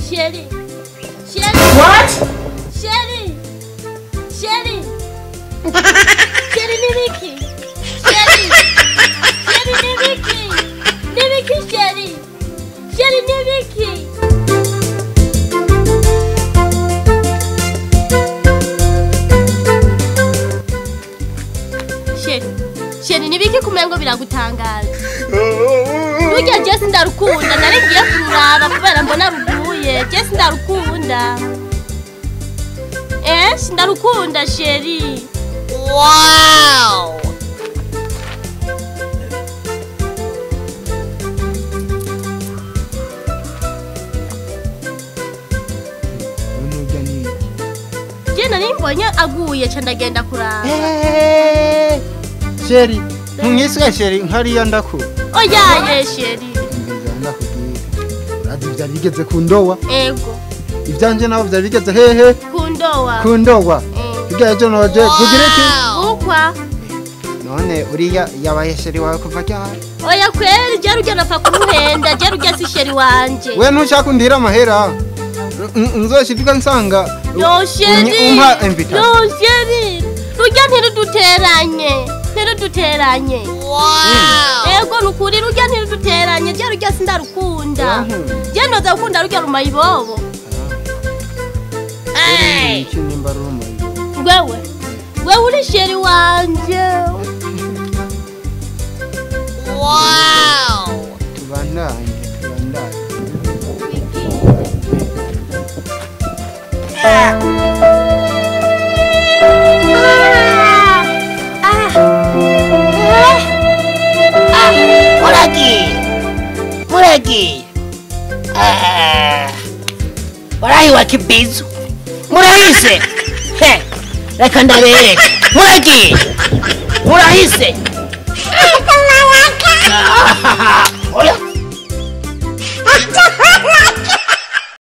Chéri. Chéri. What? Chéri. Chéri. Chéri nibiki. Chéri. Chéri nibiki. Nibiki chéri. Chéri nibiki. Chéri. Chéri nibiki kumengo biragutangaza. Burya Jesse ndarukunda nari ngiye kururaba kubera mbona ruguye. Jesse ndarukunda. Eh, ndarukunda chéri. Wow! None ni iki? Je nari mbonye aguye ca ndagenda kuraba. Eh, chéri, ntumwiswe chéri nkariya ndaku. Oya ye chéri. Ngiza ndakubwira. Urazi vyari bigeze ku ndowa? Ego. Ivyanje naho vyari bigeze hehe? Ku ndowa. Ku ndowa. Hirya ejo noje kugira iki? Ukwa. None uriya yabaye chéri wawe kuva ryari? Oya kweri je rujya napfa kumuhenda, je rujya si chéri wanje. We ntushaka undira amahera. Nzoshirwa nsanga. Yo chéri. Umpa invitation. Yo chéri. Rujya ntiruduteranye. Ntiruduteranye. Wow! Ego nukuri rujya ntiruduteranye, je rujya sindarukunda. Je ndoza gukunda rujya rumayibobo. Hey! Iki nimba rumayibobo. Wewe. Wewe uri chéri wanje. Wow! Tubandanye, tubandanye. Muragiye! Muragiye! Warahiwa kibizu! Murahise! He! Reka ndabereke! Muragiye! Murahise!